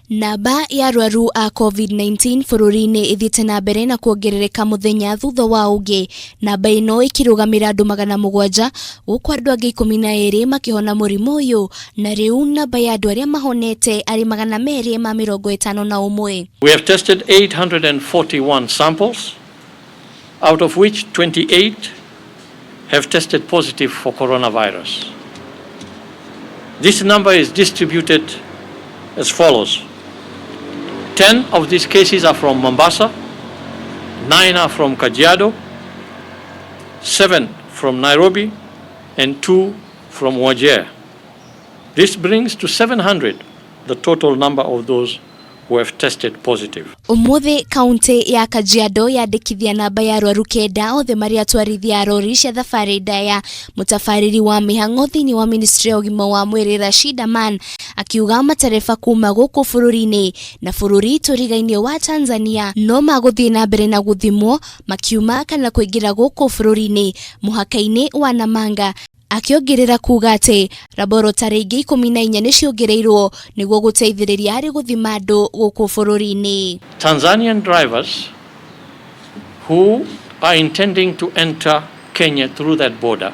Namba ya arwaru a COVID-19 bũrũri-inĩ ĩthiĩte na mbere na kuongerereka mũthenya thutha wa ũngĩ. Namba ĩno ĩkĩrũgamĩra andũ 700 gũkũ andũ angĩ 12 makĩhona mũrimũ ũyũ na rĩu namba ya andũ arĩa mahonete arĩ 251. We have tested 841 samples, out of which 28 have tested positive for coronavirus. This number is distributed as follows. 10 of these cases are from Mombasa, 9 are from Kajiado, 7 from Nairobi, and 2 from Wajir. This brings to 700 the total number of those who have tested positive. Ũmũthĩ kaunti ya Kajiado yandĩkithia namba ya arwaru 9, othe marĩ atwarithia a rori cia thabarĩ ndaya. Mũtabarĩri wa mĩhang'o thĩinĩ wa ministry ya ũgima wa mwĩrĩ Rashid Aman akiuga matereba kuma gũkũ bũrũri-inĩ na bũrũri tũrigainie wa Tanzania no magũthiĩ na mbere na gũthimwo makiuma kana kũingĩra gũkũ bũrũri-inĩ mũhaka-inĩ wa Namanga, akĩongerera kuga atĩ laboratory ingĩ 14 nĩ ciongereirwo nĩguo gũteithĩrĩria harĩ gũthima andũ gũkũ bũrũri-inĩ. Tanzanian drivers who are intending to enter Kenya through that border,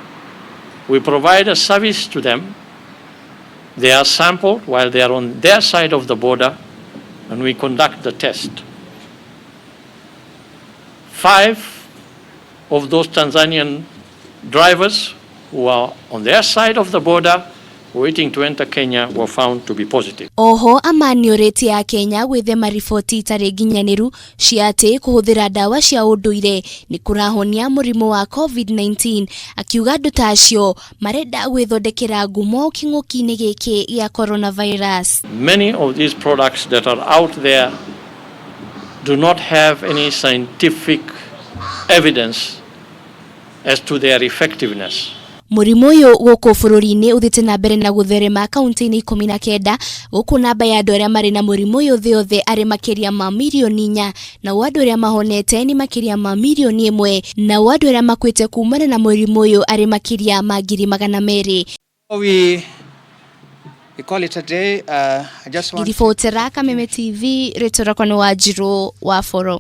we provide a service to them. They are sampled while they are on their side of the border, and we conduct the test. 5 of those Tanzanian drivers who are on their side of the border waiting to enter Kenya were found to be positive. Oho Aman nĩorĩtie Akenya gwĩthema riboti itarĩ nginyanĩru cia atĩ kũhũthĩra ndawa cia ũndũire nĩ kũrahonia mũrimũ wa COVID-19, akiuga andũ ta acio marenda gwĩthondekera ngumo kĩng'ũki-inĩ gĩkĩ gĩa coronavirus. Many of these products that are out there do not have any scientific evidence as to their effectiveness. Mũrimũ ũyũ gũkũ bũrũri-inĩ ũthiĩte na mbere na gũtherema kaunti-inĩ 19, gũkũ namba ya andũ arĩa marĩ na mũrimũ ũyũ thĩ yothe arĩ makĩria ma mirioni 4, nao andũ arĩa mahonete nĩ makĩria ma mirioni 1, nao andũ arĩa makuĩte kumana na mũrimũ ũyũ arĩ makĩria ma 200,000. We call it a day. I just want Ngiribotera Kameme TV, rĩtwa rĩakwa nĩ Wanjirũ wa Boro.